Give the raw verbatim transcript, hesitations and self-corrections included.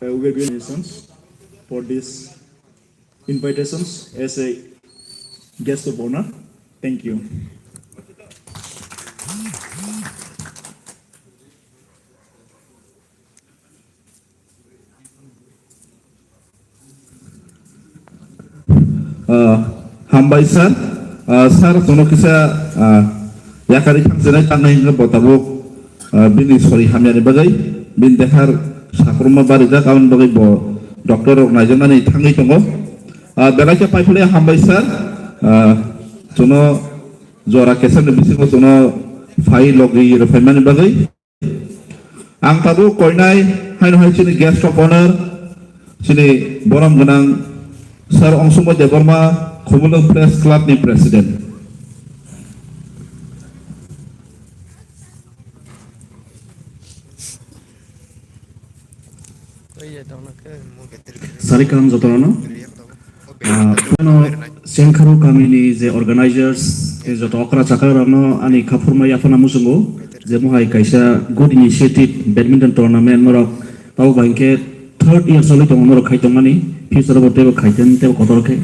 Uh, we will be for this invitations as a guest of honor. Thank you. Ah, hambai sir. Ah, sir, chwngno kisa, ah, yakari thangsinai tangnai hwnkhe bo tabuk, ah, bini sori hamyani bagwi bini dehar sakruma barijak, aboni bagwi bo doctor rok naijaknani thangwi tongo. Ah, belai khe paiphalwi hambai sir. Ah, chwngno jora kesakni bisingo chwngno phai logi rwphaimani bagwi. Ang tabuk koinai haino hai chini guest of honor, chini borom gwnang Sir Ongsongbo Debbarma, Khumulwng Press Club ni President. Sari kaham jotono. Ah, phano Sengkharu kamini je organizers, tei joto okra chakra rokno ani khaphurma yaphana muchungo, je mohai kaisa good initiative badminton tournament norok tabo bai khe third year choli tongo norok khai tongmani, future bo teibo khai ten teibo kotor khe.